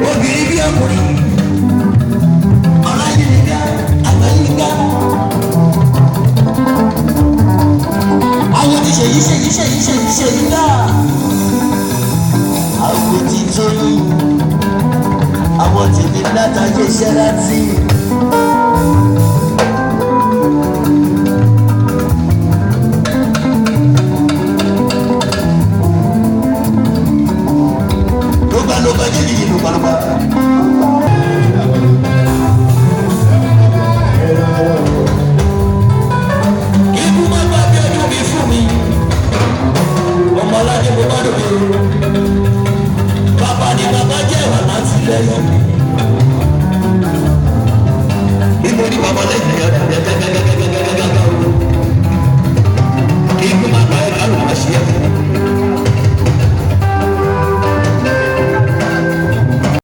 Obìnrin bí ọkùnrin, ọláyínká, àgbáyínká. Àwọn ti ṣèyí ṣèyí ṣèyí ṣèyí ṣèyí náà. Àwọn ti tóyún, àwọn tèmi látàjẹ ṣẹ́rántì. Lọ́gbàlọ́gbà jẹ́ yìí lọ́gbàlọ́gbà. Ikú má bá bí ọdún mi fún mi. Ọmọ aládé mo bá dòde. Bàbá ni bàbá jẹ́ wà láti lẹ́yìn.